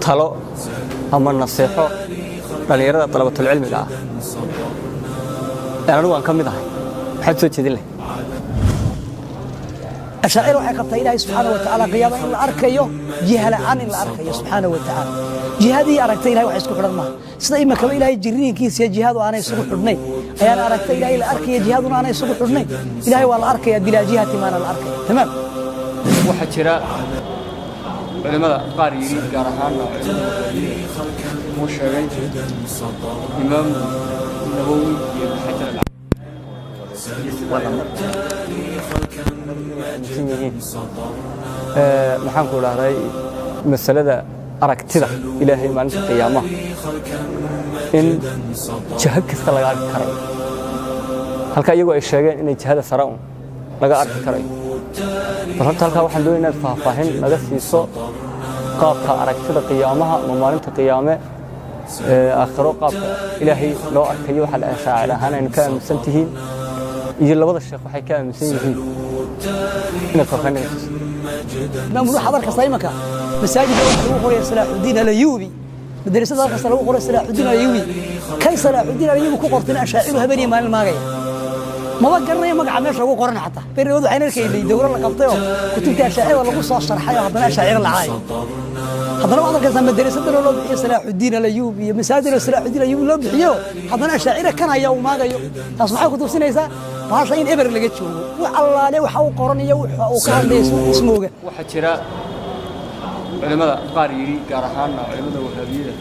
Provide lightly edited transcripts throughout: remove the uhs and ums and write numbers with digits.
Talo ama naseexo dhallinyarada dalabatulcilmiga ah ee anigu aan ka mid ahay, maxaad soo jeedin lahay? Ashaacir waxay qabtaa Ilaahay subxaana wa tacaala qiyaama in la arkayo, jiha la'aan in la arkayo subxaana wa tacaala. Jihadii aragta Ilahay wax isku xidhan maaha. Sida imakaba Ilaahay jirriinkiisa iyo jihaadu aanay isugu xidhnayn, ayaan aragta Ilaahay la arkaya jihaaduna aanay isugu xidhnayn. Ilaahay waa la arkaya bilaa jihati maana la arkaya. Tamaam. Waxaa jira culimmada qaar yidhi, gaar ahaanna culimmada wahaabiyada, uu sheegay Imaamu Nawowi iyo Ibn Xajar aaminsan yihiin, maxaan ku dhahday, masalada aragtida Ilaahay maalinta qiyaamaha in jaho kasta laga arki karayo, halka iyagu ay sheegeen inay jihada sare un laga arki karayo. Bal horta halkaa waxaan doonaya inaad faahfaahin naga siiso qaabka aragtida qiyaamaha ama maalinta qiyaame aakhiro, qaabka Ilaahay loo arkayo, waxa ashaacir ahaan aynu ka aaminsan tihiin iyo labada sheekh waxay ka aaminsan yihiin, inaad faahfaahin naga siiso. Imaam, waxaad arkaysaa imanka masaajidka waxa lagu qoraya Salaaxudiin Alayubi, madrasada halkaas lagu qoray Salaaxudiin Alayubi. Kay Salaaxudiin Alayubi ku qortayna ashaaciru habeenii maalin maagaya, maba garanayo magaca meesha ugu qoran. Xataa berrigood waxaan arkaynay dowlo la qabtay oo kutubta ashaacirada lagu soo sharxay oo haddana ashaaciro la caayo. Haddana waxaad arkaysaa madrasadana loo bixiyo Salaaxudiin Alayubi iyo masaajid Salaaxudiin Alayubi loo bixiyo, haddana ashaaciro kan haya uu maagayo. Taas maxay ku tusinaysaa? Bahasha in eber laga joogo, wax allaale waxa uu qoran iyo waxa uu ka hadlaya ismooga. Waxaa jira culimmada qaar yidhi, gaar ahaanna culimmada wahaabiyada,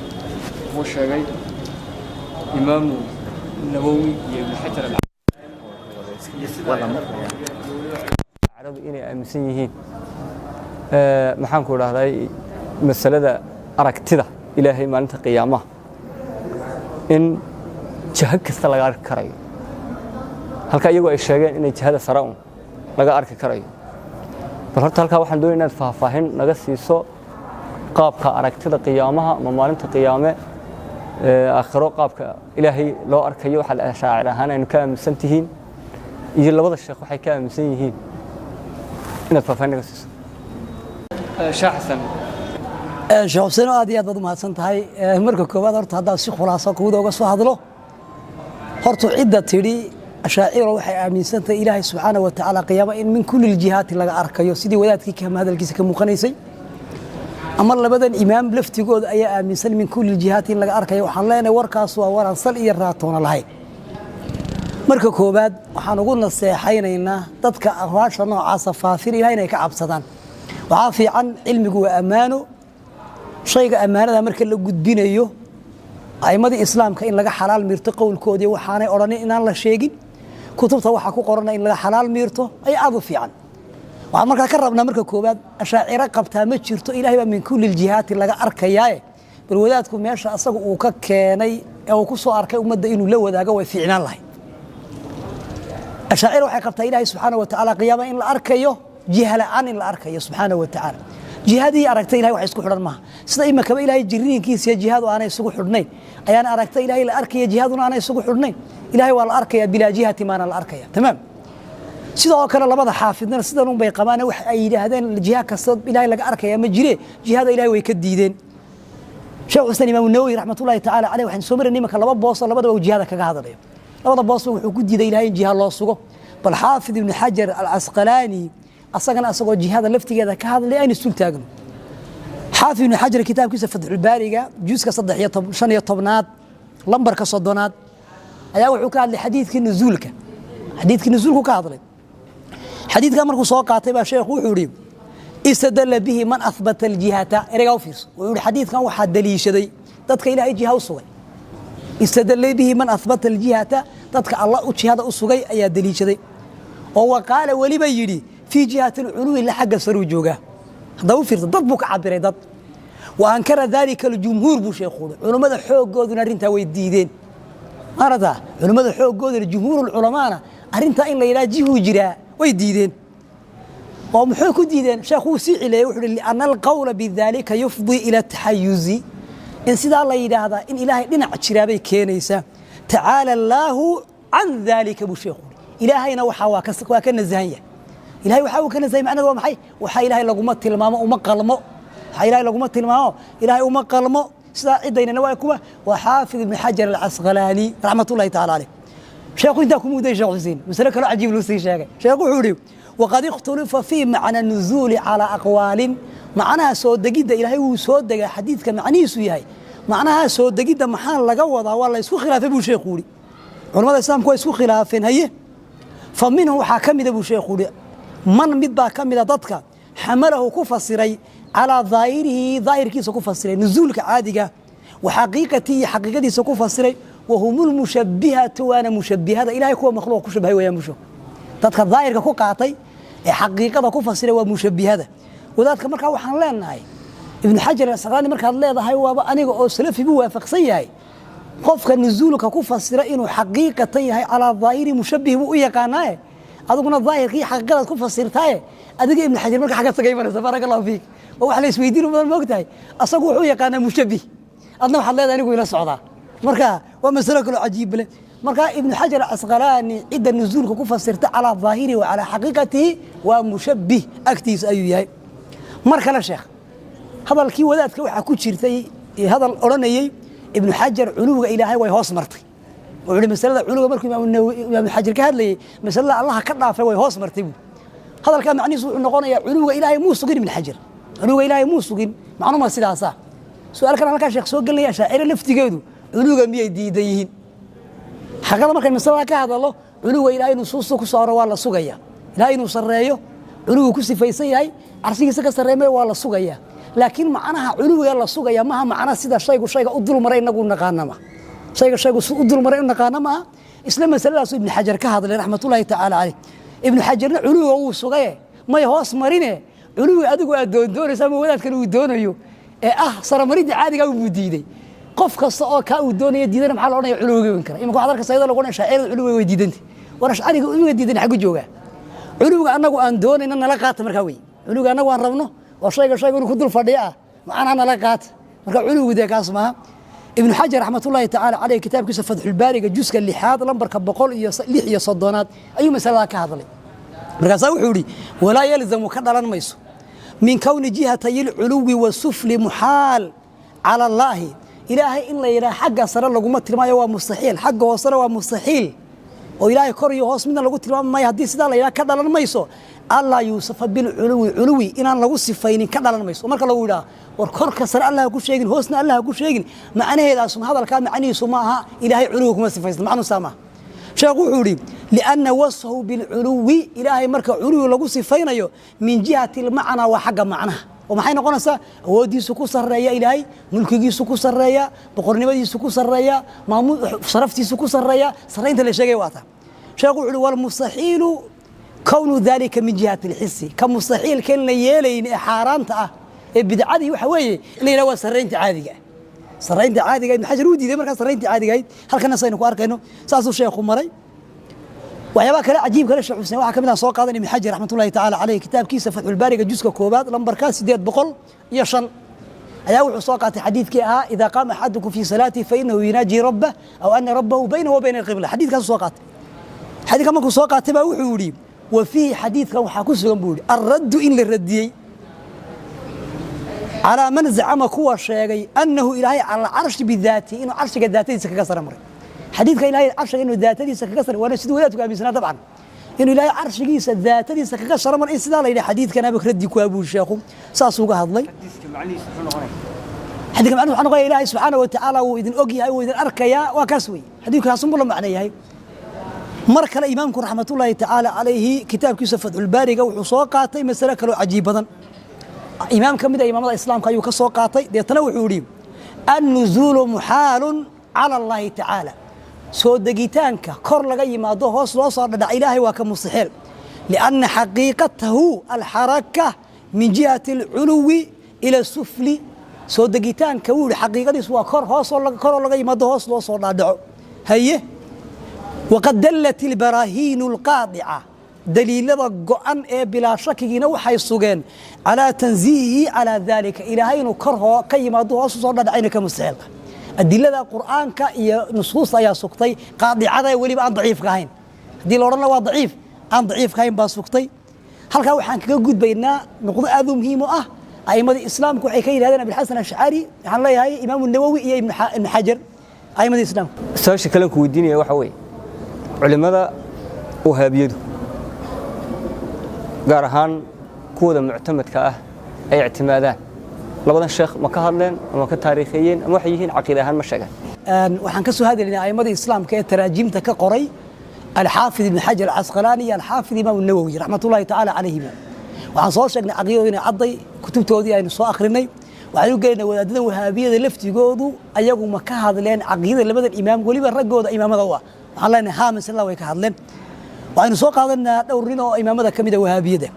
uu sheegay Imaamu Nawowi iyo Ibn Xajar caradu inay aaminsan yihiin, maxaan ku dhahday, masalada aragtida Ilaahay maalinta qiyaamaha in jaho kasta laga arki karayo, halka iyagu ay sheegeen inay jihada sare un laga arki karayo. Bal horta halkaa waxaan doonaya inaad faahfaahin naga siiso qaabka aragtida qiyaamaha ama maalinta qiyaame aakhiro, qaabka Ilaahay loo arkayo, waxa ashaacir ahaan aynu ka aaminsan tihiin iyo labada sheekh waxay ka aaminsan yihiin, inaad faahfaahin naga siiso, Sheekh Xasan. Sheekh Xuseen, aad iyo aad baad u mahadsan tahay. Marka koowaad horta haddaan si khulaaso kuwada uga soo hadlo, horta cidda tidhi ashaaciro waxay aaminsantahay Ilaahay subxaana wa tacaala qiyaama in min kulli ljihaati laga arkayo, sidii wadaadkii kama hadalkiisa ka muuqanaysay ama labadan imaam laftigooda ayaa aaminsan min kulli ljihaati in laga arkayo, waxaan leenahay warkaas waa waraan sal iyo raatoona lahayn. Marka koowaad waxaan ugu naseexaynaynaa dadka aqwaasha noocaasa faafin Ilahay inay ka cabsadaan. Waxaa fiican, cilmigu waa ammaano, shayga ammaanada marka la gudbinayo a'immadii islaamka in laga xalaal miirto qowlkoodii, waxaanay odhanin inaan la sheegin, kutubta waxa ku qorana in laga xalaal miirto ay aad u fiican. Waxaan markaa ka rabnaa marka koowaad, ashaaciro qabtaa ma jirto Ilahay baa min kulli ljihaati laga arkayaaye. Bal wadaadku meesha asaga uu ka keenay ee uu ku soo arkay ummadda inuu la wadaago way fiicnaan lahayd. Ashaacir waxay qabtaa Ilaahay subxaana wa tacaala qiyaama in la arkayo jiha la'aan in la arkayo subxaana wa tacaala. Jihadii aragta Ilahay wax isku xidhan maaha. Sida imakaba Ilaahay jirriinkiisa iyo jihaadu aanay isugu xidhnayn, ayaan aragta Ilaahay la arkaya jihaaduna aanay isugu xidhnayn. Ilaahay waa la arkaya bilaa jihati maana la arkaya. Tamaam. Sidoo kale labada xaafidna sidan un bay qabaan. Wax ay yidhaahdeen jiha kasta Ilaahay laga arkaya ma jire, jihada Ilahay way ka diideen. Sheekh Xuseen, Imaamu Nawowi raxmatullahi tacaala caleyh, waxaan soo marinay imanka laba boosoo labadaba uu jihada kaga hadlayo. Labada boosba wuxuu ku diiday Ilahay in jiha loo sugo. Bal Xaafid Ibnu Xajar Alcasqalaani asagana asagoo jihada laftigeeda ka hadlay aynu isul taagno. Xaafid Ibnu Xajar kitaabkiisa Fatxulbaariga, juuska 15aad, lambarka 30aad, ayaa wuxuu ka hadlay xadiidkii nuzuulka. Xadiidkii nuzuulku ka hadlay. Xadiidkaa markuu soo qaatay baa sheekhu wuxuu ihi: "Istadalla bihi man ahbata aljihata." Ereygaa u fiirso. Wuxuu ihi xadiidkan waxaa daliishaday dadka Ilaahay jiha u sugay. "Istadalla bihi man ahbata aljihata", dadka Allah u jihada u sugay ayaa daliishaday, oo waqaala, weliba yidhi: "Fii jihati alculuwi", la xagga saruu joogaa. Haddaba u fiirso, dad buu ka cabiray dad. "Wa ankara dalika aljumhuur", buu sheekhu uhi. Culummada xooggooduna arrintaa way diideen. Maarata, culummada xooggooduna, jumhuurulculamaana, arrintaa in la yidhaha jihuu jiraa way diideen. Oo muxuu ku diideen? Sheekhu wuu sii cileeyey. Wuxuu uhi: "Lianna alqawla bidalika yufdii ila taxayuzi", in sidaa la yidhaahdaa in Ilaahay dhinac jiraabay keenaysaa. "Tacaala allaahu can dalika", buu sheekhu uhi. Ilaahayna waxaa waa ka nasahan yahay. Ilahay waxaa uu ka nasahay, macnahedu waa maxay? Waxaa Ilaahay laguma tilmaamo, uma qalmo. Waxaa Ilaahay laguma tilmaamo, Ilaahay uma qalmo. Sidaa cidaynana waa kuwa waa Xaafid Ibn Xajar Alcasqalaani raxmatullahi taala caleyh. Sheekhu intaa ku muday, Sheekh Xuseen masale kaloo cajiib loo sii sheegay. Sheekhu wuxuu yidhi: waqad ikhtulifa fii macna nuzuuli calaa aqwaalin. Macnaha soo degidda Ilaahay wuu soo degaa, xadiidka macnihiisu yahay macnaha soo degidda maxaa laga wadaa, waa la isku khilaafay buu sheekhu yidhi. Culamada Islaamku waa isku khilaafeen. Haye, fa minhum waxaa ka mida buu sheekhu yidhi man mid baa ka mida dadka xamalahu ku fasiray calaa daahirihi, daahirkiisa ku fasiray nuzuulka caadiga, wa xaqiiqatii, iyo xaqiiqadiisa ku fasiray. Wahum lmushabbihatu, waana mushabbihada, Ilahay kuwa makhluuqa ku shabahay wayaan busho. Dadka daahirka ku qaatay ee xaqiiqada ku fasiray waa mushabbihada. Wadaadka markaa waxaan leenahay Ibnu Xajar Asqalaani markaad leedahay waaba aniga oo salafi buu waafaqsan yahay. Qofka nuzuulka ku fasira inuu xaqiiqatan yahay calaa daahiri, mushabbih buu u yaqaanaaye, adiguna daahirkii xaqiiqadaad ku fasirtaaye, adiga Ibnu Xajar marka xagga tagay imanaysa. Baaraka Allahu fiik. Waa wax la isweydiin badan, ma ogtahay? Asagu wuxuu yaqaanaa mushabbih, adna waxaad leedahay anigu ila socdaa. Marka waa masalo kaloo cajiib leh. Marka Ibnu Xajar Asqalaani cidda nuzuulka ku fasirta calaa daahirihi wa calaa xaqiiqatihi waa mushabbih agtiisa ayuu yahay. Mar kale sheekh, hadalkii wadaadka waxaa ku jirtay hadal odhanayey Ibnu Xajar culuwga Ilaahay way hoos martay. Wuxuu yidhi masalada culuwga markuu Imaam Xajar ka hadlayey, masalada Allaha ka dhaafay way hoos martay buu. Hadalkaa macnihiisu wuxuu noqonayaa culuwga Ilaahay muu sugin Ibnu Xajar, culuwga Ilaahay muu sugin, macnuma sidaasa. Su-aal kan halkaa sheekh soo gelinaya: Ashaaciro laftigeedu culuwga miyay diidan yihiin? Xaqada markay masalada ka hadalo, culuwga Ilaahay nusuusta ku soo aro waa la sugaya. Ilaahay inuu sarreeyo, culuwgu ku sifaysan yahay, carshigiisa ka sarreemay, waa la sugaya. Laakiin macnaha culuwiga la sugaya maha macna sida shaygu shayga u dulmaray inagu naqaana ma shayga shaygu u dulmaray u naqaana maaha. Isla masaladaasu Ibnu Xajar ka hadlay raxmatullaahi tacaala caleyh. Ibnu Xajarna culuwiga wuu sugaye, may hoos marine. Culuwiga adigu aad doondoonaysa ama wadaadkan uu doonayo ee ah saramaridda caadiga buu diiday. Qof kasta oo kaa uu doonaya diidana maxaa la odhanaya? Culuwiga weyn kara. Imika waxaad arkaysa iyadoo lagu odhanaya shaacirada culuwiga way diidanta. War ashcariga culuwiga diidan xaggu joogaa? Culuwiga annagu aan doonayna nala qaata markaa wey. Culuwiga annagu aan rabno oo shayga shayga inuu ku dul fadhiyo ah macnaha nala qaata. Marka culuwigu dee kaas maaha. Ibnu Xajar raxmatullaahi tacaala caleyh kitaabkiisa Fatxulbaariga juska 6aad lambarka 136aad ayuu masaladaa ka hadlay. Markaasaa wuxuu yidhi: walaa yalzamu, ka dhalan mayso, min kowni jihatay lculuwi wasufli muxaal cala allaahi, Ilaahay in la yidhaha xagga sare laguma tilmaayo waa mustaxiil, xagga hoosena waa mustaxiil, oo Ilaahay kor iyo hoos midna lagu tilmaami maayo. Haddii sidaa la yidhaha ka dhalan mayso allaa yuusafa bilculuwi, culuwi inaan lagu sifaynin ka dhalan mayso. Marka lagu yidhaha war korka sare Allah ha ku sheegin, hoosna Allah ha ku sheegin, macnaheedaasu hadalkaa macnihiisu ma aha Ilaahay culuwi kuma sifaysna, macnuu saa maaha. Sheekhu wuxuu yidhi: lianna wasfahu bilculuwi, Ilaahay marka culuwi lagu sifaynayo, min jihati almacnaa, waa xagga macnaha. Oo maxay noqonaysaa? Awooddiisu ku sarreeya Ilaahay, mulkigiisu ku sarreeya, boqornimadiisu ku sarreeya, maamu sharaftiisu ku sarreeya. Sarraynta la sheegay waa taa. Sheekhu wuxuu yidhi: walmustaxiilu kownu dalika min jihati alxisi. Ka mustaxiilka in la yeelayn ee xaaraanta ah ee bidcadii waxa weeye in la yidhaha waa sarraynta caadiga ah. Sarraynta caadiga Ibn Xajar uu diiday. Markaa sarraynta caadiga ahayd halkana saynu ku arkayno, saasuu sheekhu maray. Waxyaabaha kale cajiib kale, Sheekh Xuseen, waxaa ka mid ah soo qaadan Ibn Xajar raxmatullahi tacaala caleyh kitaabkiisa Fatxulbaariga juska 1aad lambarka 805 ayaa wuxuu soo qaatay xadiidkii ahaa idaa qaama axadukum fii salaatihi fainahu yunaaji rabbah aw ana rabbahu baynahu wa bayna alqibla. Xadiidkaasuu soo qaatay. Xadiidka markuu soo qaatay baa wuxuu yidhi: wa fiihi, xadiidkan waxaa ku sugan buu yidhi, alraddu, in la radiyey, calaa man zacama, kuwa sheegay, annahu Ilaahay cala alcarshi bidaatihi, inuu carshiga daatadiisa kaga sare maray. Xadiidka Ilaahay carshiga inuu daatadiisa kaga sare, waana siduu wadaadku aaminsanaa dabcan, inuu Ilaahay carshigiisa daatadiisa kaga sare maray, in sidaa la yidhaha xadiidkan aba raddi ku abuu. Sheekhu saasuu uga hadlay. Xadiidka macnihiisu wuxuu noqonaya Ilaahay subxaana wa tacaala wuu idin og yahay, wuu idin arkayaa. Waa kaas wey, xadiidku kaasunbuu la macno yahay. Mar kale imaamku raxmatullaahi tacaala calayhi kitaabkiisa Fatxulbaariga wuxuu soo qaatay masale kaloo cajiib badan. Imaam ka mid a imaamada Islaamka ayuu ka soo qaatay. Deetana wuxuu yidhi: annuzuulu muxaalun cala Allahi tacaala, soo degitaanka kor laga yimaado hoos loo soo dhadhac Ilaahay waa ka mustaxiil, lianna xaqiiqatahu alxaraka min jihati alculuwi ila sufli. Soo degitaanka wuu yidhi xaqiiqadiisu waa kor hoosoo koroo laga yimaado hoos loo soo dhaadhaco. Haye, waqad dallat ilbaraahiinu alqaadica, daliilada go'an ee bilaa shakigiina waxay sugeen, calaa tansiihihi calaa dalika, Ilaahay inuu kor ka yimaado hoos usoo dhadhacayna ka mustaxiilka. Adilada Qur'aanka iyo nusuusta ayaa sugtay, qaadicada weliba aan daciifka ahayn. Haddii la odhan waa daciif, aan daciifka ahayn baa sugtay. Halkaa waxaan kaga gudbaynaa nuqdo aad u muhiim u ah. A'imadii islaamku waxay ka yidhahdeen Abilxasan Ashcari, waxaan leeyahay Imaamu Nawowi iyo Ibnu Xajar, a'imadii islaamku. Su-aasha kalen ku weydiinaya waxa weeye, culimmada wahaabiyadu, gaar ahaan kuwooda muctamadka ah ay ictimaadaan, labadan sheekh ma ka hadleen ama ka taariikheeyeen ama waxay yihiin caqiide ahaan ma sheegaan? Waxaan ka soo hadlaynay a'imadii islaamka ee taraajiimta ka qoray Alxaafid Ibn Xajar Alcasqalaani iyo Alxaafid Imaam Nawowi raxmatullahi tacaala calayhima. Waxaan soo sheegnay caqiidadooda inay cadday, kutubtoodii aynu soo akhrinay. Waxaan u gelaynaa wadaadada wahaabiyada laftigoodu ayagu ma ka hadleen caqiidada labadan imaam, weliba raggooda imaamada u ah? Waxaan leenahay haa, masala way ka hadleen. Waxaynu soo qaadanaa dhowr nin oo imaamada ka mid a wahaabiyada.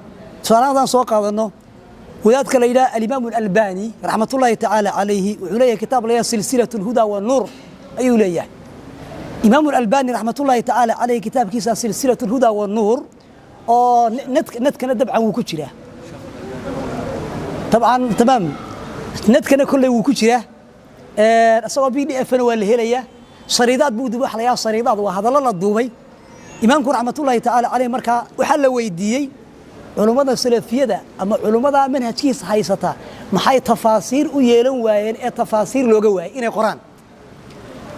Tusaale haddaan soo qaadanno wadaadka la yidhaha Alimaamu Alalbani raxmatullaahi tacaala calayhi, wuxuu leeyahay kitaab la yidhaha Silsilatu Alhuda Wannuur ayuu leeyahay Imaamu Alalbani raxmatullaahi tacaala calayhi. Kitaabkiisa Silsilatu Alhuda Wannuur oo nadkana dabcan wuu ku jiraa, dabcan tamaam, nadkana kolley wuu ku jiraa, isagoo PDF na waa la helayaa. Sariidaad buu dib wax layaa, sariidaad waa hadallo la duubay. Imaamku raxmatullaahi tacaala caleyh markaa waxaa la weydiiyey, culummada salafiyada ama culummada manhajkiisa haysata maxay tafaasiir u yeelan waayeen ee tafaasiir looga waayey inay qoraan?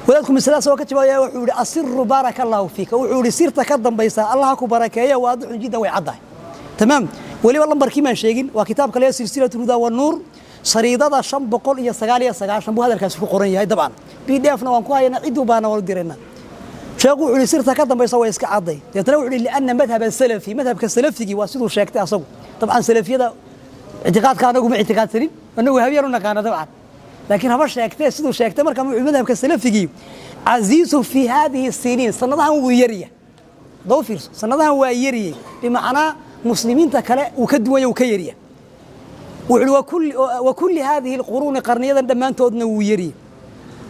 Wadaadku masaladaas oo ka jawaabaya wuxuu yidhi: "Asiru baaraka Allahu fiika." Wuxuu yidhi sirta ka dambaysa Allaha ku barakeeya, waadixun jiddan, way caddahay. Tamaam, weliba lambarkii maan sheegin. Waa kitaabka leeyahay Silsilatu Huda Wanuur, sariidada 599 buu hadalkaasi ku qoran yahay. Dabcan PDF na waan ku haynaa, cidduu baana waan u diraynaa. Sheekhu wuxuu yidhi sirta ka dambaysa way iska cadday. Deetana wuxuu yidhi lianna madhab salafi, madhabka salafigii waa siduu sheegtay asagu. Dabcan salafiyada ictiqaadka anagu ma ictiqaadsanin, anagu wahabiyaan u naqaana dabcan, laakiin haba sheegtee siduu sheegtay. Marka wuxuu madhabka salafigii casiisu fi haadihi siniin, sanadahan wuu yarya. Doo fiirso, sanadahan waa yaryay, bimacnaa muslimiinta kale uu ka duwanya, uu ka yarya. Wuxuu yidhi wa kulli haadihi alquruuni, qarniyadan dhammaantoodna wuu yaryay.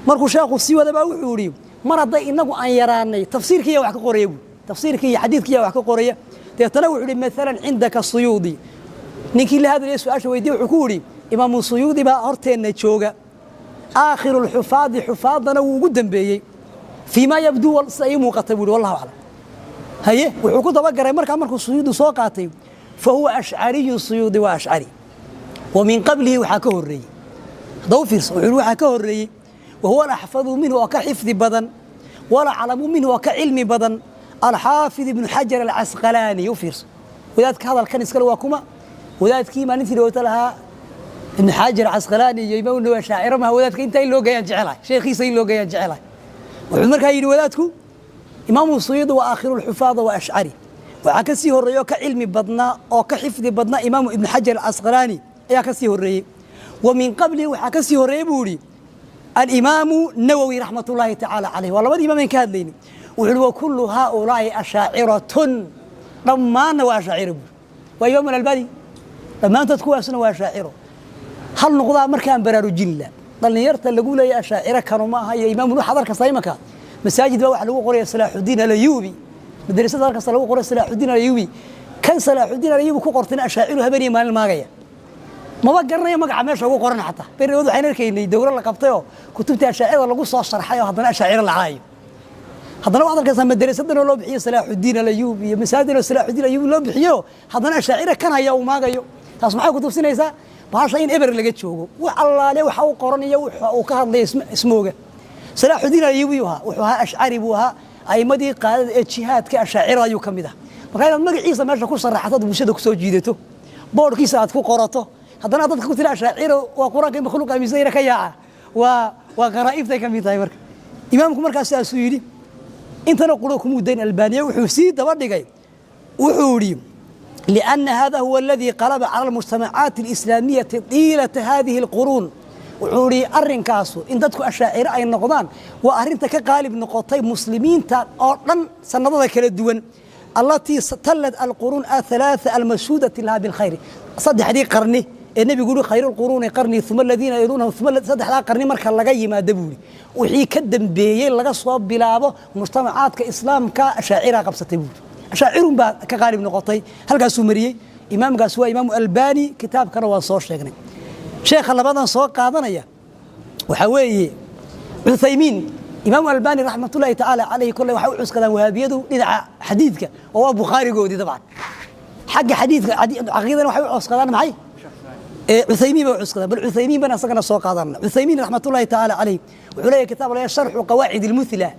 Markuu sheekhu sii wadabaa wuxuu yidhi mar hadday inagu aan yaraanay, tafsiirkiiya wax ka qoraya buu, tafsiirkii iyo xadiidkiiya wax ka qoraya. Deetana wuxuu yidhi maalan cindaka Suyuudi, ninkii la hadlayay su-aasha weydiye wuxuu ku yidhi Imaamu Suyuudi baa horteenna jooga, aakhiru lxufaadi, xufaadana wuu ugu dambeeyey fiimaa yabduu, sida ii muuqata buu yidhi, wallahu aclam. Haye, wuxuu ku dabagaray markaa markuu Suyuudi soo qaatay: fa huwa ashcariyun, Suyuudi waa ashcari. Wa min qablihi, waxaa ka horreeyey, hadda u fiirso, wuxuu yidhi waxaa ka horreeyey wahuwa alaxfadu minhu, oo ka xifdi badan, walaclamu minhu, oo ka cilmi badan, Alxaafid Ibnu Xajar Alcasqalaani. U fiirso, wadaadka hadalkan iskale waa kuma? Wadaadkii maalintii dhawata lahaa Ibnu Xajar Casqalaani iyo Imaam Nawawi shaaciro maha. Wadaadka intaa in loo geeyaan jecelahay, sheekhiisa in loo geeyaan jecelahay. Wuxuu markaa yidhi wadaadku Imaamu Suyuudi waa aakhiru lxufaada wa ashcari, waxaa ka sii horreeyey oo ka cilmi badnaa oo ka xifdi badnaa Imaamu Ibnu Xajar Alcasqalaani ayaa ka sii horreeyey. Wa min qablihi, waxaa ka sii horreeyey buu yidhi Alimaamu Nawowi raxmat ullaahi tacaala caleyh. Waa labadii imaam aan ka hadlayni. Wuxuu yidhi wa kullu haaulaa'i ashaaciratun, dhammaanna waa ashaaciro buuri. Waa Imaamu Albani, dhammaantood kuwaasna waa ashaaciro. Hal noqdaa markaan baraarujin la dhallinyarta lagu leeyahay ashaaciro kanu ma aha iyo imaam waxaad arkaysaa imanka masaajid baa waxa lagu qoraya Salaaxudiin Alayubi, madrasada halkaas lagu qoray Salaaxudiin Alayubi. Kan Salaaxudiin Alayubi ku qortayna ashaaciru habeenii maalin maagaya, maba garanayo magaca meesha ugu qoran. Xataa berrood waxaan arkaynay dowro la qabtay oo kutubta ashaacirada lagu soo sharxay oo haddana ashaaciro la caayo. Haddana waxaad arkaysaa madrasadan oo loo bixiyo Salaaxudiin Alayubi iyo masaajid oo Salaaxudiin Alayubi loo bixiyo, haddana ashaaciro kan haya uu maagayo. Taas maxay ku tusinaysaa? Bahasha in eber laga joogo, wax allaale waxa uu qoranayo waxa uu ka hadlaya ismooga. Salaaxudiin Alayubi ahaa, wuxuu ahaa ashcari buu ahaa, a'imadii qaadada ee jihaadka ashaacirada ayuu ka mid ah. Marka inaad magaciisa meesha ku sharaxato, bulshada ku soo jiidato, boodhkiisa aad ku qorato, haddana dadka ku tiri ashaaciro waa qur-aanka in makhluuq aaminsanyana ka yaaca, waa qaraa'ibtay ka mid tahay. Marka imaamku markaas sidaasuu yidhi. Intana quro kumuu dayn Albaaniya, wuxuu sii daba dhigay, wuxuu yidhi لأن هذا هو الذي قلب على المجتمعات الإسلامية طيلة هذه القرون. Wuxuu yidhi arrinkaasu in dadku ashaaciro ay noqdaan waa arrinta ka qaalib noqotay muslimiinta oo dhan sanadada kala duwan, allatii tallat alquruun athalaatha almashhuudati laha bilkhayr, saddexdii qarni ee nebigu yidhi khayru lquruuni qarni uma aladiina yaluunahum uma, saddexdaa qarni marka laga yimaado buu yidhi, wixii ka dambeeyey laga soo bilaabo mujtamacaadka islaamka ashaaciraa qabsatay buu yidhi, ashaacirun baa ka qaalib noqotay. Halkaasuu mariyey imaamkaas, waa Imaamu Albani, kitaabkana waan soo sheegnay. Sheekha labadan soo qaadanaya waxaa weeye Cuthaymiin. Imaamu Albani raxmatullaahi tacaala calayhi kolley waxay u cuskadaan wahaabiyadu dhinaca xadiidka oo waa bukhaarigoodii dabcan. Xagga xadiidka caqiidana waxay u cuskadaan maxay? Cuthaymiin bay cuskadaan. Bal Cuthaymiin baan asagana soo qaadanna. Cuthaymiin raxmatullaahi tacaala calayh wuxuu leeyahay kitaab la Sharxu Qawaacid Almuthla.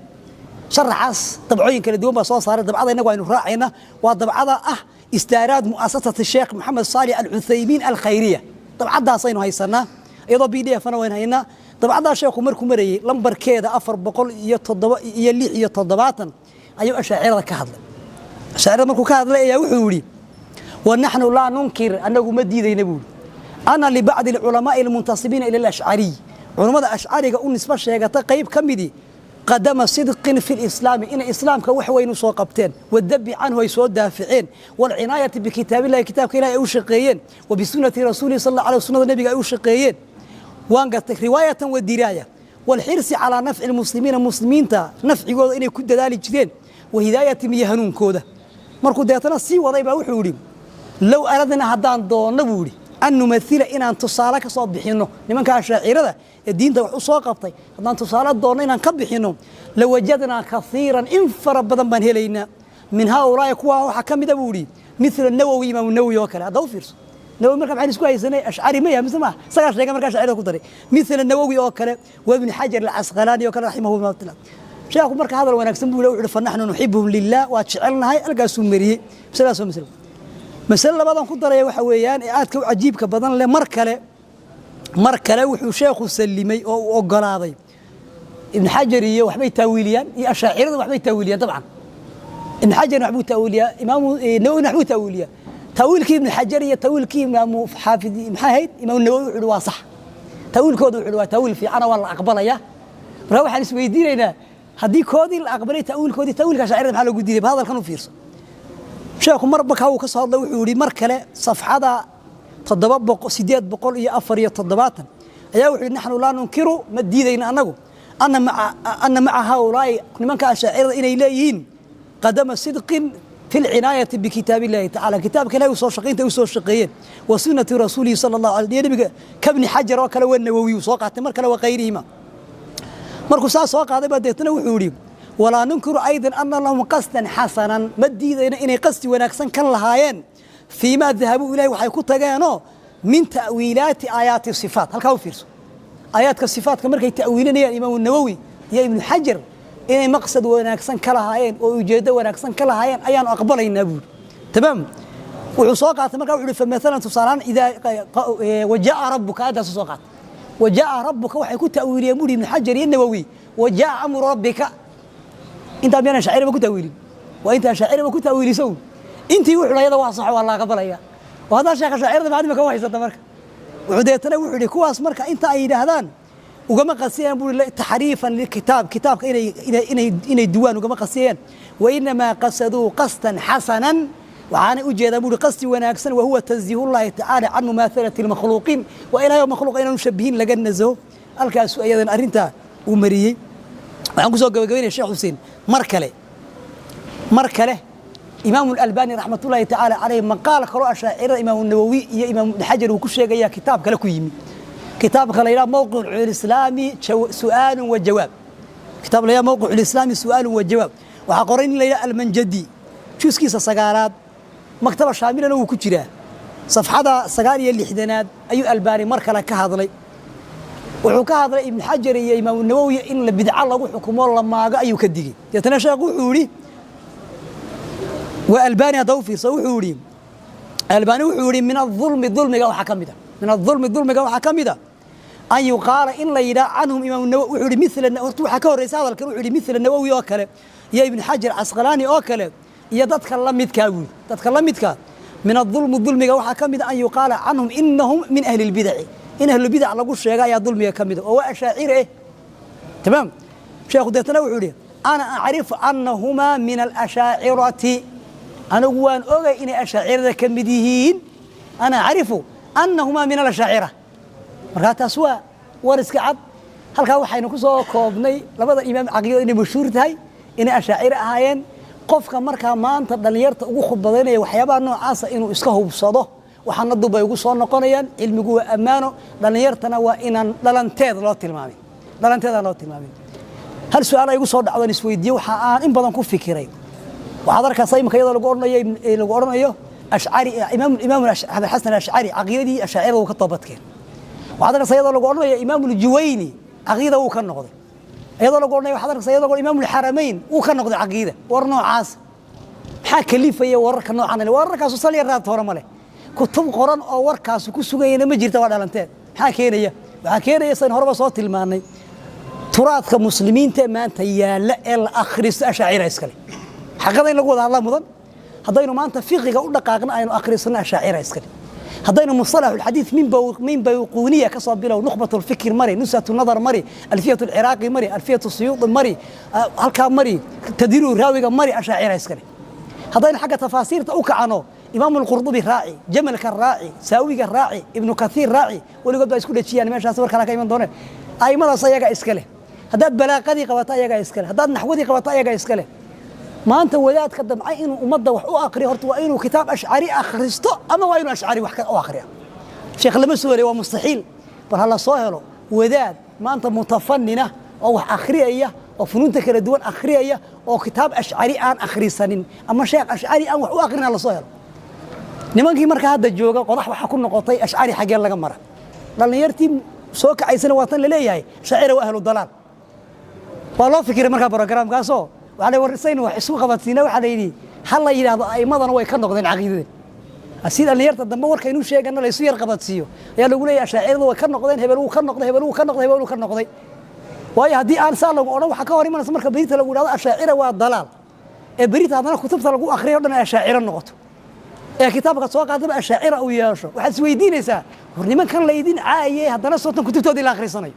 Sharaxaas dabcooyin kala duwan baa soo saaray. Dabcada innagu aynu raacayna waa dabcada ah istaaraad mu'asasati Sheekh Maxamed Saalix Alcuthaymiin Alkhayriya. Dabcadaasaynu haysanaa, iyadoo PDF na waynu haynaa. Dabcaddaa sheekhu markuu marayey lambarkeeda 476 ayuu ashaacirada ka hadlay. Ashaacirada markuu ka hadlay ayaa wuxuu yidhi: wanaxnu laa nunkir, annagu ma diidayna buuri, ana libacdi alculamaa'i almuntasibiina ila alashcariy, culammada ashcariga u nisbo sheegata qayb ka midii, qadama sidqin fi lislaami, inay islaamka wax weyn u soo qabteen, wadabi canhu ay soo daaficeen, waalcinaayati bikitaabillahi, kitaabka ilahi ay u shaqeeyeen, wa bisunati rasuulihi sal alla alay, sunnada nebiga ay u shaqeeyeen, waan gartay, riwaayatan wa diraaya, waalxirsi calaa nafci lmuslimiina, muslimiinta nafcigooda inay ku dadaali jireen, wa hidaayatihim, iyo hanuunkooda. Markuu deetana sii waday baa wuxuu yidhi: low aradna, haddaan doonno buu yidhi, an numathila, inaan tusaale ka soo bixinno nimanka ashaacirada ee diinta wax u soo qabtay, haddaan tusaale doonno inaan ka bixinno, lawajadnaa kaiiran, in fara badan baan helaynaa, min haaulaa'i, kuwaa waxaa ka mida buu yidhi, mithla Nawowi, Imaamu Nawowi oo kale. Hadda u fiirso, Nawowi marka maxaynu isku haysanay? Ashcari ma yahay mise maaha? Isagaa sheegay markaa ashcarida ku daray. Mithla Nawowi oo kale, wa Ibn Xajar Alcasqalaani oo kale raximahullah taala. Sheekhu marka hadal wanaagsan buu wuxuu fa naxnu nuxibuhum lilah, waa jecelnahay, halkaasuu mariyey. Masaladaas waa masalo. Masale labaadaan ku daraya waxa weeyaan ee aadka u cajiibka badan leh, mar kale wuxuu sheekhu sallimay oo uu ogolaaday Ibn Xajar iyo waxbay taawiiliyaan iyo ashaaciradu waxbay taawiiliyaan. Dabcan Ibn Xajarna waxbuu taawiiliyaa, Imaamu Nawowina waxbuu taawiiliyaa. Taawiilkii Ibn Xajar iyo taawiilkii Imaamu Xaafid, maxay ahayd, Imaamu Nawowi, wuxuu waa sax taawiilkooda, wuxuu waa taawiil fiicana, waa la aqbalayaa. Marka waxaan isweydiinaynaa, haddii koodii la aqbalay taawiilkoodii, taawiilka ashaacirada maxaa loogu diiday? Ba hadalkan u fiirso. Sheekhu marba kaa uu ka soo hadlay wuxuu yidhi mar kale safxada 700, 874 ayaa wuxuu yidhi: naxnu laa nunkiru, ma diidayna annagu, ana maca haaulaa'i, nimanka ashaacirada inay leeyihiin qadama sidqin fi lcinaayati bikitaab illahi tacala, kitaabka ilahi usoo shaqaynta u soo shaqeeyeen, wa sunnati rasuulihi sala allahu alay, nabiga, kabni Xajar oo kale, waa Nawowi uu soo qaatay mar kale, wa kayrihima. Markuu saa soo qaaday baa deetana wuxuu yidhi: walaa nunkiru aydan ana lahum qasdan xasanan, ma diidayna inay qasdi wanaagsan kan lahaayeen, fiimaa dahabuu ilahi, waxay ku tageenoo min ta'wiilaati aayaati sifaat. Halkaa u fiirso, aayaadka sifaatka markay ta'wiilinayaan Imaamu Nawowi iyo Ibnu Xajar, inay maqsad wanaagsan ka lahaayeen oo ujeeddo wanaagsan ka lahaayeen ayaanu aqbalaynaa buuri. Tamaam. Wuxuu soo qaatay markaa, wuxuu uhi famaalan, tusaalehaan, idaa wajaaa rabbuka, aayaddaasu soo qaatay. Wajaaa rabbuka waxay ku ta'wiiliyeen buuri Ibnu Xajar iyo Nawowi wajaaa amru rabbika. Intaa miyaan shaacirba ku ta'wiilin? Waa intaa shaacirba ku ta'wiiliso. Intii wuxuu ayada waa sax, waa la aqbalaya. Oo haddaa sheekha shaacirada macdima kama haysata. Marka wuxuu deetana wuxuu yidhi kuwaas marka inta ay yidhaahdaan ugama qasiyaan buu taxriifan lilkitaab, kitaabka inay duwaan ugama qasiyayaan, wainamaa qasaduu qasdan xasanan, waxaanay u jeedaan buuri qasdi wanaagsan, wahuwa tanziihullahi tacaala can mumaahalati almakhluuqiin, waa ilahay oo makhluuqa inaanu shabihin laga nasaho. Halkaasu ayadan arrintaa uu mariyey. Waxaan ku soo gabagabaynaya, Sheekh Xuseen, mar kale Imaamu Albani raxmatullaahi tacaala caleyh maqaal kaloo ashaacirada Imaamu Nawowi iyo Imaam Ibn Xajar uu ku sheegaya kitaab kale ku yimi, kitaabka la yidhaha Mowqic Lislaami Su'aalun wa Jawaab. Kitaab la yidhaha Mowqic Lislaami Su'aalun wa Jawaab waxaa qoray nin la yidhaha Almanjadi, juuskiisa sagaalaad, Maktaba Shaamilana wuu ku jiraa. Safxada 69aad ayuu Albaani mar kale ka hadlay. Wuxuu ka hadlay Ibn Xajar iyo Imaamu Nawowi in la bidco lagu xukumo, la maago ayuu ka digey. Deetana sheekhu wuxuu yidhi, waa Albani, hadda u fiirsa, wuxuu yidhi Albani, wuxuu yidhi: min aulmi, dulmiga waxaa ka mid a, min aulmi, dulmiga waxaa ka mid a, an yuqaala, in la yidhaha, canhum, Imaam Nawowi, wuxuu yidhi mila, horta waxaa ka horreysa hadalkan, wuxuu yidhi mila Nawowi oo kale iyo Ibn Xajar Casqalaani oo kale iyo dadka la midkaa buuri, dadka la midkaa. Min adulmi, dulmiga waxaa ka mid a, an yuqaala canhum inahum min ahli lbidaci, in ahlubidac lagu sheega ayaa dulmiga ka mida, oo waa ashaacire eh. Tamaam. Sheekhu deetana wuxuu yidhi: ana acrifu annahumaa min alashaacirati, anigu waan ogay inay ashaacirada ka mid yihiin, ana acrifu annahumaa min alashaacira. Markaa taas waa war iska cad. Halkaa waxaynu ku soo koobnay labada imaam caqiidada inay mashhuur tahay inay ashaacire ahaayeen. Qofka markaa maanta dhallinyarta ugu khudbadaynaya waxyaabaha noocaasa inuu iska hubsado, waxaana dubbay ugu soo noqonayaan. Cilmigu waa ammaano, dhallinyartana waa inaan dhalanteed loo tilmaamin, dhalanteedaan loo tilmaamin. Hal su-aal ay igu soo dhacdoon isweydiiye, waxa aan in badan ku fikiray, waxaad arkaysaa imika iyadoo lagu odhanayo Ashcari, imaam Xasan Ashcari caqiidadii ashaacirada wuu ka toobadkeen. Waxaad arkaysa iyadoo lagu odhanaya Imaam Aljuwayni caqiida wuu ka noqday, iyadoo lagu odhanaya, waxaad arkaysa iyadoo Imaam Alxaramayn wuu ka noqday caqiida. War noocaas maxaa kalifaya wararka noocan? Wararkaasu sal yar raad hore ma leh, kutub qoran oo warkaasu ku sugayana ma jirta, waa dhalanteed. Maxaa keenaya? Waxaa keenaya sayn horeba soo tilmaanay, turaadka muslimiinta maanta yaalla ee la akhristo ashaacira iskale. Xaqada in lagu wada hadlaa mudan. Haddaynu maanta fiqiga u dhaqaaqna, aynu akhrisano, ashaacira iskale. Haddaynu mustalax alxadiid min Bayquuniya ka soo bilow, Nukhbat alfikr mari, Nushat nadar mari, Alfiyat alciraaqi mari, Alfiyat Suyuudi mari, halkaa mari, Tadriib Raawiga mari, ashaacira iskale. Haddaynu xagga tafaasiirta u kacano, Imaam Alqurdubi raaci, Jamalka raaci, Saawiga raaci, Ibnu Kathiir raaci, weligood baa isku dhejiyaan meeshaas, war kale ka iman dooneen. Aimadaas ayagaa iska leh. Haddaad balaaqadii qabato, ayagaa iska leh. Haddaad naxwadii qabato, ayagaa iska leh. Maanta wadaadka damcay inuu ummadda wax u akriyo, horta waa inuu kitaab ashcari akhristo ama waa inuu ashcari wax u akhriya. Sheekh lama soo helay, waa mustaxiil. Bal ha la soo helo wadaad maanta mutafanina oo wax akhriyaya oo funuunta kala duwan akhriyaya oo kitaab ashcari aan akhrisanin ama sheekh ashcari aan wax u akhrin, ha la soo helo. Nimankii marka hadda jooga qodax waxaa ku noqotay ashcari xaggee laga mara. Dhallinyartii soo kacaysana waa tan laleeyahay shaacira waa ahlu dalaal. Waa loo fikiray markaa programkaasoo waxaa la warsaynu wax isu qabadsiina. Waxaa la yidhi ha la yidhaahdo a'immadana way ka noqdeen caqiidadan, si dhallinyarta dambe warka inuu sheegana la isu yar qabadsiiyo. Ayaa lagu leeyahay ashaaciradu way ka noqdeen, hebel wuu ka noqday, hebel wuu ka noqday, hebel wuu ka noqday. Waayo, haddii aan saa lagu odhan, waxaa ka hor imanaysa marka berita lagu yidhahdo ashaacira waa dalaal, ee berita haddana kutubta lagu akhriyo o dhan ay ashaaciro noqoto, ee kitaabka soo qaadaba ashaacira uu yeesho, waxaad isweydiinaysaa: war nimankan laydin caayay, haddana sootan kutubtoodii la akhrisanayo,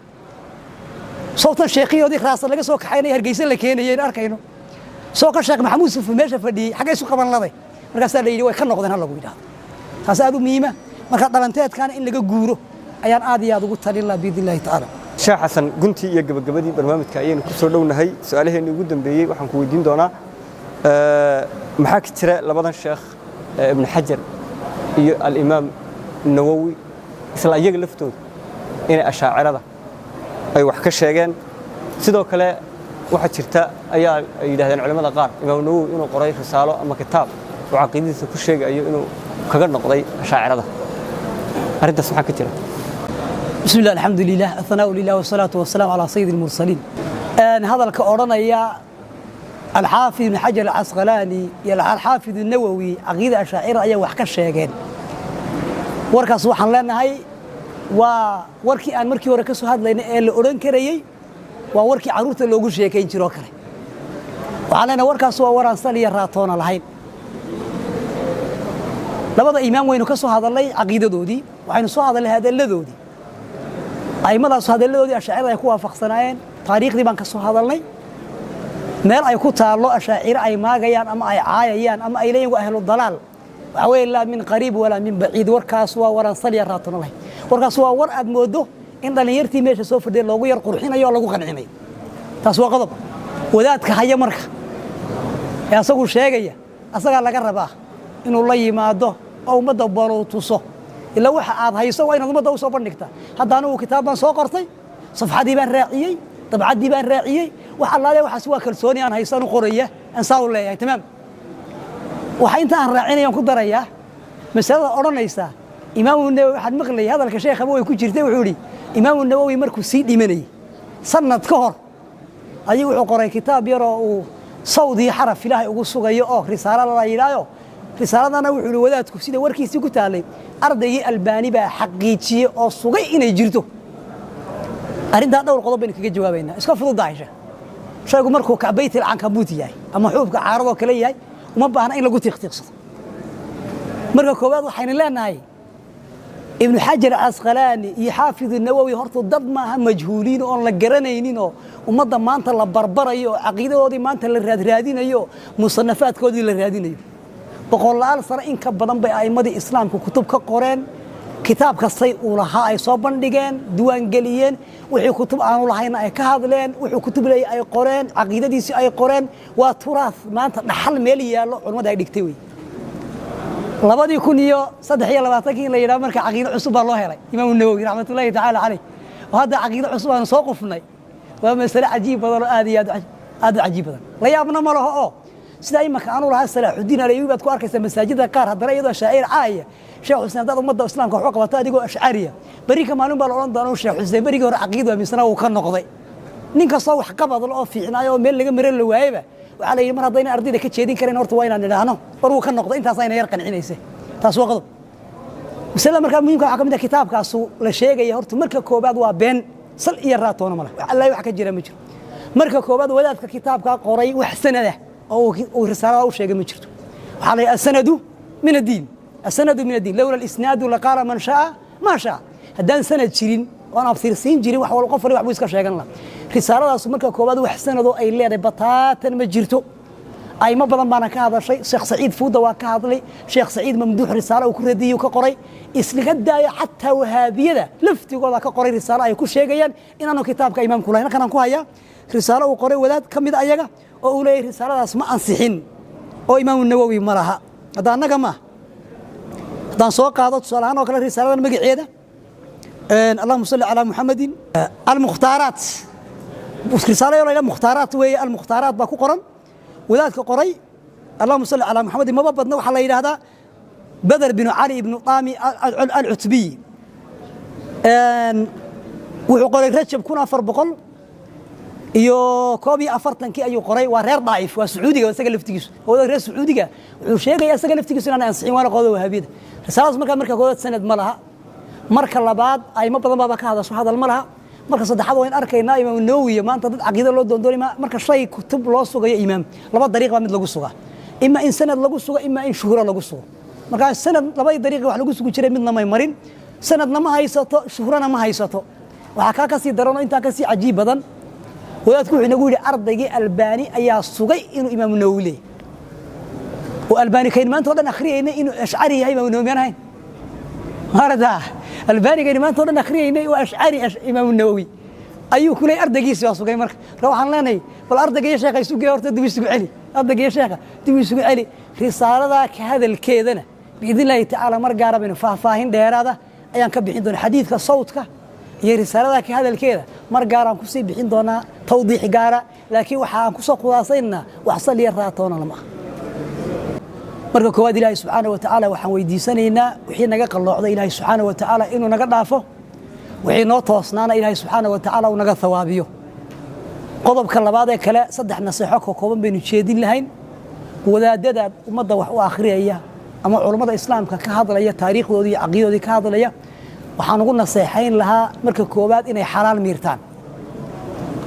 sootan sheekhiyoodii raasa laga soo kaxaynaya Hargeysa la keenayay in arkayno, soo ka Sheekh Maxamuud Sufi meesha fadhiyey, xaggay isu qaban laday? Markaasaa la yidhi way ka noqdeen ha lagu yidhahdo. Taas aad u muhiima. Marka dhalanteedkaana in laga guuro ayaan aad iyo aad ugu talin lahaa, biidni Illahi tacaala. Sheekh Xasan, guntii iyo gabagabadii barnaamijka ayaynu ku soo dhownahay. Su-aalaheennii ugu dambeeyey waxaan ku weydiin doonaa: maxaa ka jira labadan sheekh, Ibn Xajar iyo Alimaam Nawowi, isla iyaga laftooda inay ashaacirada ay wax ka sheegeen? Sidoo kale waxaa jirta ayaa ay yidhahdeen culimmada qaar Imaam Nawowi inuu qoray risaalo ama kitaab oo caqiidadiisa ku sheegayo inuu kaga noqday ashaacirada. Arrintaas maxaa ka jira? بسم الله، الحمد لله، الثناء لله، والصلاة والسلام على سيد المرسلين. هذا الكأورانيا الحافظ بن حجر العسقلاني يا الحافظ النووي عقيدة أشاعرة أي wax ka sheegeen, warkaas waxaan leenahay waa warkii aan markii hore ka soo hadlaynay ee la odhan karayey waa warkii carruurta loogu sheekayn jiroo kale. Waxaan leenahay warkaas waa war aan sal iyo raatoona lahayn. Labada imaam waynu ka soo hadalnay caqiidadoodii, waxaynu soo hadalnay hadalladoodii, a'immadaas hadalladoodii ashaacirada ay ku waafaqsanaayeen. Taariikhdii baan ka soo hadalnay. Meel ay ku taallo ashaaciro ay maagayaan ama ay caayayaan ama ay leeyihin waa ahlu dalaal, waxaa weeye laa min qariib walaa min baciid. Warkaas waa waraan saliya raatona lahayn. Warkaas waa war aad moodo in dhallinyartii meesha soo fadhiya loogu yar qurxinayo oo lagu qancinayo. Taas waa qodob. Wadaadka haya marka ee asagu sheegaya, asagaa laga rabaa inuu la yimaado oo ummadda balow tuso. Ilaa waxa aad hayso waa inaad ummadda u soo bandhigtaa. Hadda anigu kitaab baan soo qortay, safxadii baan raaciyey, dabcaddii baan raaciyey, wax allaale waxaas waa kalsooni aan hayso, anu qoraya aan saa u leeyahay. Tamaam. Waxa inta aan raacinayaan ku darayaa masalada odhanaysa Imaamu Nawowi. Waxaan maqlayay hadalka sheekhaba way ku jirtay. Wuxuu yidhi Imaamu Nawowi markuu sii dhimanayay sanad ka hor ayuu wuxuu qoray kitaab yaroo uu sawdii xaraf Ilaahay ugu sugayo oo risaalo la yidhaayo. Risaaladana wuxuu yidhi wadaadku, sida warkiisii ku taalay, ardaygii Albaani baa xaqiijiyey oo sugay inay jirto arrintaa. Dhowr qodob baynu kaga jawaabaynaa. Iska fududahay shaygu markuu kacbaytil cankabuut yahay ama xuubka caaradoo kale yahay, uma baahna in lagu tiiqtiiqsado. Marka koowaad waxaynu leenahay Ibnu Xajar Casqalaani iyo Xaafid Nawowi horta dad maaha majhuuliin oon la garanaynin oo ummadda maanta la barbarayo oo caqiidadoodii maanta la raadraadinayo, musanafaadkoodii la raadinayo. Boqolaal sano in ka badan bay a'immadii islaamku kutub ka qoreen. Kitaab kastay uu lahaa ay soo bandhigeen, diiwaangeliyeen. Wixii kutub aanu lahayna ay ka hadleen, wuxuu kutub leeyay ay qoreen, caqiidadiisii ay qoreen. Waa turaas maanta dhaxal meel yaallo culimmada ay dhigtay wey. 2023-kii in la yidhaho marka caqiido cusub baa loo helay Imaamu Nawowi raxmatullaahi tacaala caleyh, oo hadda caqiido cusub aanu soo qufnay, waa masale cajiib badan oo aad iyo aad aad u cajiib badan. La yaabna ma laho oo Sida imaka aanu lahaa Salaaxudiin Alayubi baad ku arkaysaa masaajida qaar haddana iyadoo shaacir caaya. Sheekh Xuseen, haddaad ummadda islaamka wax u qabato adigoo ashcariya, berri ka maalin baa la odhan doonaa Sheekh Xuseen berigii hore caqiida aaminsanaa wuu ka noqday. Nin kastoo wax qabad oo fiicnaayo oo meel laga maro la waayeba, waxaa la yidhi mar haddayna ardayda ka jeedin karayn, horta waa inaan idhaahno war wuu ka noqday. Intaas ayna yar qancinaysa. Taas waa qodob. Masalada markaa muhiimka waxaa ka mid ah kitaabkaasu la sheegaya horta marka koobaad waa been, sal iyo raatoona ma leh, wax allahi wax ka jira ma jiro. Marka koobaad, wadaadka kitaabkaa qoray wax sanada oo uu risaalada u sheegay ma jirto. Waxaa la yidhi asanadu min addiin, asanadu min addiin, lowla alisnaadu laqaala man shaa maa shaa. Haddaan sanad jirin oon abtirsiin jirin, wax wal qof wali wax buu iska sheegan lahaa. Risaaladaasu marka koobaad wax sanadoo ay leedahay bataatan ma jirto. Aymo badan baana ka hadashay. Sheekh Saciid Fuuda waa ka hadlay, Sheekh Saciid Mamduux risaalo uu ku radiyey ka qoray, islaga daayo xataa Wahaabiyada laftigooda ka qoray risaalo ay ku sheegayaan inaanu kitaabka imaamku lahayn. Halkan aan ku hayaa risaalo uu qoray wadaad ka mid ayaga oo uu leeyahay risaaladaas ma ansixin oo Imaamu Nawowi ma laha. Hadda annaga ma haddaan soo qaado tusaale ahaan oo kale risaaladan magaceeda, allahuma salli calaa Muxamadin, Almukhtaaraat, risaalo yoo la yidhaha Mukhtaaraat weeye. Almukhtaaraat baa ku qoran. Wadaadka qoray, allahuma salli calaa Muxamadin, maba badna, waxaa la yidhaahdaa Beder binu Cali ibnu Daami Alcutbiy. Wuxuu qoray Rajab 1441-kii ayuu qoray. Waa reer Daa'if, waa Sacuudiga isaga laftigiisu, wadaad reer Sacuudiga. Wuxuu sheegaya isaga laftigiisu inaan ansixin, waana qolada Wahaabiyada. Risaaladaas marka koowaad sanad ma laha, marka labaad aymo badan baaba ka hadasho, hadal ma laha, marka saddexaad waan arkaynaa Imaam Nawowi maanta dad caqiido loo doondoonay. Marka shay kutub loo sugayo imaam, laba dariiq baa mid lagu sugaa: ima in sanad lagu sugo, ima in shuhuro lagu sugo. Markaa sanad labadii dariiqi wax lagu sugi jiray midna may marin, sanadna ma haysato, shuhrana ma haysato. Waxaa kaa kasii daran oo intaa kasii cajiib badan, wadaadku wuxuu inagu yidhi ardaygii Albaani ayaa sugay inuu Imaamu Nawowi leeyahy. Oo Albaani kayn maanta o dhan akhriyaynay inuu ashcari yahay Imaamu Nawowi miyaan ahayn? Maarata Albaanigayni maanta o dhan akhriyaynay waa ashcari Imaamu Nawowi ayuu ku leeyay, ardaygiisi baa sugay. Marka waxaan leenahay bal ardayga iyo sheekha isu gee, horta dib isugu celi, ardayga iyo sheekha dib isugu celi. Risaaladaa ka hadalkeedana biidn illaahi tacaala mar gaara baynu faahfaahin dheeraada ayaan ka bixin doonaa. Xadiidka sawdka iyo risaaladaa ka hadalkeeda mar gaaraan kusii bixin doonaa tawdiix gaara, laakiin waxaan kusoo khulaasaynaa wax saliya raatoona lama ah. Marka koowaad, Ilaahay subxaana wa tacaala waxaan weydiisanaynaa wixii naga qalloocday Ilaahay subxaana wa tacaala inuu naga dhaafo, wixii noo toosnaana Ilaahay subxaana wa tacaala uu naga thawaabiyo. Qodobka labaad ee kale, saddex naseexo ka kooban baynu jeedin lahayn wadaadada ummadda wax u akhriyaya ama culummada islaamka ka hadlaya, taariikhdoodii iyo caqiidadoodii ka hadlaya. Waxaan ugu naseexayn lahaa marka koowaad inay xalaal miirtaan.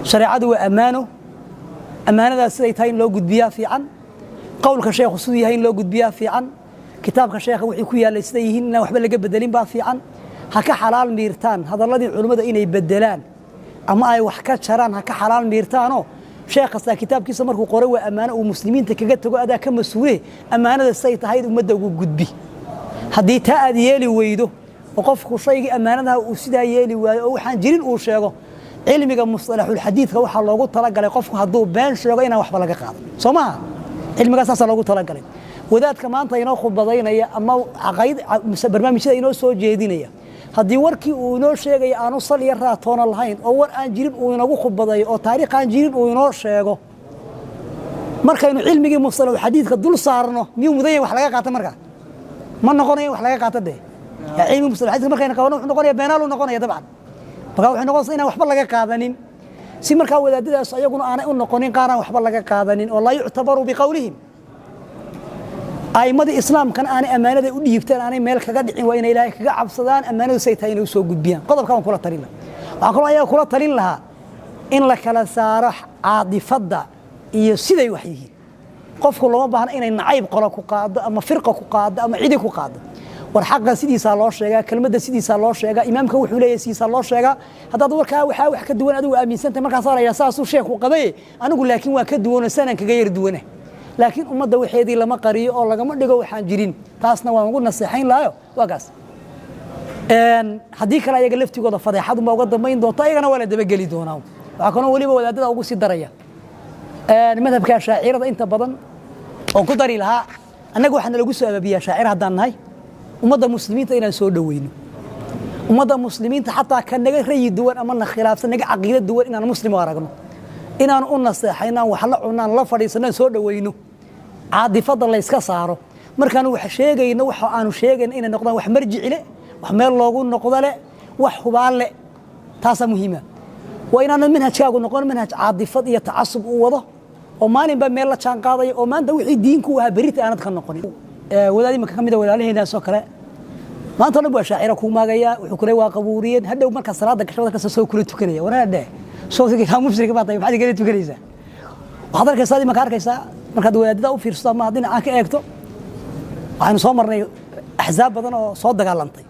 Shareecadu waa ammaano, ammaanadaas siday tahay in loo gudbiyaa fiican. Qowlka sheekhu siduu yahay in loo gudbiyaa fiican. Kitaabka sheekha wixii ku yaallay siday yihiin inaan waxba laga bedelin baa fiican. Ha ka xalaal miirtaan hadalladii culimmada inay bedelaan ama ay wax ka jaraan. Ha ka xalaal miirtaanoo sheekh kastaa kitaabkiisa markuu qoray waa ammaano uu muslimiinta kaga tago, adaa ka mas-uule, ammaanada siday tahay ummadda ugu gudbi. Haddii taa aad yeeli weydo oo qofku shaygii ammaanadaha uu sidaa yeeli waayo oo waxaan jirin uu sheego, cilmiga musطalaxulxadiidka waxaa loogu talagalay qofku hadduu been sheego inaan waxba laga qaado, soo maha? Cilmigaa saasaa loogu talagalay. Wadaadka maanta inoo khudbadaynaya ama caqayd barnaamijyada inoo soo jeedinaya, haddii warkii uu inoo sheegaya aanu sal iyo raatoona lahayn oo war aan jirin uu inagu khudbadayo oo taariikh aan jirin uu inoo sheego, markaynu cilmigii musطalaxulxadiidka dul saarno, miyuu mudan yahay wax laga qaato? Markaa ma noqonayo wax laga qaato dee. Cilmigi musطalaxadiidka markaynu qabano wuxuu noqonaya beenaaluu noqonaya dabcan. Marka waxay noqonaysaa inaan waxba laga qaadanin. Si markaa wadaadadaas ayaguna aanay u noqonin qaaraan waxba laga qaadanin oo laa yuctabaru biqowlihim, a'immadii islaamkana aanay ammaanada u dhiibtaan aanay meel kaga dhicin, waa inay Ilaahay kaga cabsadaan, ammaanadu say tahay inay u soo gudbiyaan. Qodobka waan kula talin lahaa. Waxaan kaloo ayaga kula talin lahaa in la kala saaro caadifadda iyo siday wax yihiin. Qofku looma baahna inay nacayb qolo ku qaado ama firqa ku qaado ama cidi ku qaado. War xaqa sidiisaa loo sheegaa, kelmadda sidiisaa loo sheegaa, imaamka wuxuu leeyahay sidiisaa loo sheegaa. Haddaad warkaa waxaa wax ka duwan adigu aaminsantahay, markaasaa la yidhaha saasuu sheekhu qabaye, anigu laakiin waa ka duwanoo sanaan kaga yar duwana. Laakiin ummadda waxeedii lama qariyo oo lagama dhigo waxaan jirin. Taasna waan ugu naseexayn lahayo waa kaas. Haddii kale ayaga laftigooda fadeexadunbaa uga dambayn doonta, ayagana waa la dabageli doonaa. Waxaa kaloo weliba wadaadada ugu sii daraya madhabka shaacirada inta badan oon ku dari lahaa, annaga waxaa nalagu soo ababiyaa shaacir haddaan nahay ummadda muslimiinta inaan soo dhoweyno, ummadda muslimiinta xataa ka naga rayi duwan ama na khilaafsan, naga caqiido duwan, inaan muslim u aragno, inaan u naseexayno, aan wax la cunno, aan la fadhiisano, aan soo dhoweyno. Caadifada la iska saaro markaanu wax sheegayno, waxa aanu sheegayno inay noqdaan wax marjici leh, wax meel loogu noqdo leh, wax hubaal leh. Taasaa muhiima. Waa inaanad manhajkaagu noqon manhaj caadifad iyo tacasub uu wado oo maalinba meel la jaan qaadaya, oo maanta wixii diinku ahaa berrita aanad ka noqonin. Wadaad imanka ka mid a walaalaheenaasoo kale maanta o dhan buu ashaacira kuu maagayaa, wuxuu kule waa qabuuriyeen. Hadhow markaa salaada gasho kasta soo kula tukanaya. Wanaa dheh soo mushrika baa tahay, maxaad igala tukanaysaa? Waxaad arkaysaa, imanka arkaysaa, markaad wadaadada u fiirsato ama dhinacaa ka eegto, waxaynu soo marnay axzaab badan oo soo dagaalantay.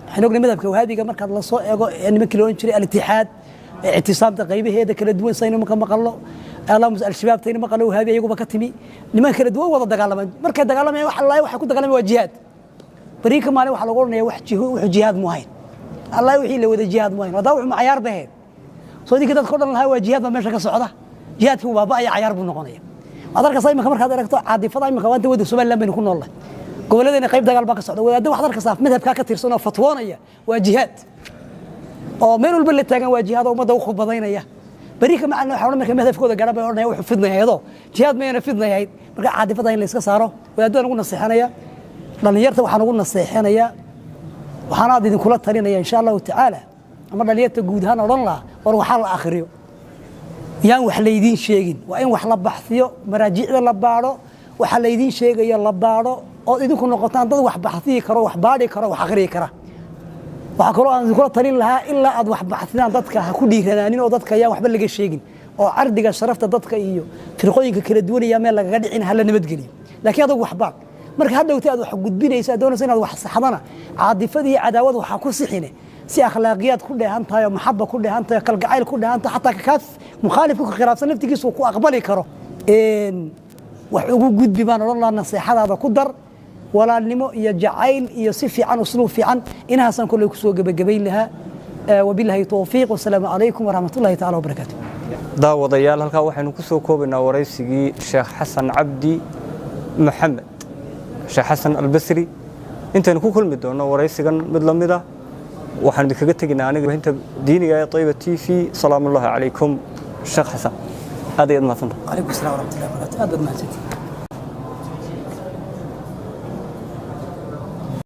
Waxaynu ognay madhabka Wahaabiga markaad la soo eego, nimankii la odhan jiray Alitixaad, Ictisaamta qaybaheeda kala duwan saynu marka maqallo, Allahumma Al-Shabaab taynu maqallo, Wahaabi iyaguba ka timi, niman kala duwan wada dagaalamaan. Markay dagaalamayaan wax allaah waxay ku dagaalamayaan waa jihaad. Bariika maalin waxaa lagu odhanaya wax wuxuu jihaad mu ahayn, allah wixii la wada jihaad mu ahayn, haddaa wuxuu cayaar bay ahayd. Soo idinkii dadka o dhan lahaa waa jihaad baa meesha ka socda, jihaadkii uu baaba'aya, cayaar buu noqonaya. Waxaad arkaysaa iminka markaad aragto caadifada iminka waanta wadda Somaliland baynu ku noolnahay, gobolladeena qayb dagaal baa ka socda. Wadaadda waxaad arkaysaa madhabkaa ka tirsan oo fatwoonaya waa jihaad, oo meel walba la taagan waa jihaad, oo ummadda u khudbadaynaya. Beri ka macalin waxa odhan marka madhabkooda garan bay odhanaya wuxuu fidnayayadoo jihaad mayana fidnayahayd. Marka caadifada in la iska saaro wadaaddadan ugu naseexanaya, dhallinyarta waxaan ugu naseexanayaa, waxaan aad idinkula talinaya insha Allahu tacaala, ama dhallinyarta guud ahaan odhan lahaa, war waxaa la akhriyo, yaan wax laydiin sheegin, waa in wax la baxsiyo, maraajicda la baadho, waxa laydiin sheegayo la baadho, ood idinku noqotaan dad wax baxsiyi karo, wax baadhi karo, wax akhriyi kara. Waxaa kaloo aan idinkula talin lahaa, ilaa aad wax baxsidaan dadka ha ku dhiiranaanin, oo dadka ayaan waxba laga sheegin, oo cardiga sharafta dadka iyo firqooyinka kala duwanaya meel lagaga dhicin hala nabadgeliyo. Laakiin adag wax baadh, marka hadhowta aad wax gudbinaysa, aad doonaysa inaad wax saxdana, caadifada iyo cadaawad waxaa ku sixine si akhlaaqiyaad ku dheehan tahay oo maxaba ku dheehan tahay oo kalgacayl ku dheehan tahay, xataa kaas mukhaalifku ka khilaafsan laftigiisu ku aqbali karo wax ugu gudbi baan odhan lahaa. Naseexadaada ku dar walaalnimo iyo jacayl iyo si fiican, usluub fiican. Inahaasaan kolley kusoo gebagabayn lahaa. Wabilaahi towfiiq, wasalaamu calaykum waraxmat ullahi tacala wabarakaatu. Daawadayaal, halkaa waxaynu ku soo koobaynaa waraysigii Sheekh Xasan Cabdi Maxamed, Sheekh Xasan Albasri. Intaynu ku kulmi doonno waraysigan mid la mid ah, waxaanu idinkaga tegaynaa aniga inta diiniga ee Tayba TV. Salaamullaahi calaykum. Sheekh Xasan, aad ayaad mahadsantahay. Calaykum assalam waraxmatullahi wabarakaatu, aad baad mahadsantihi.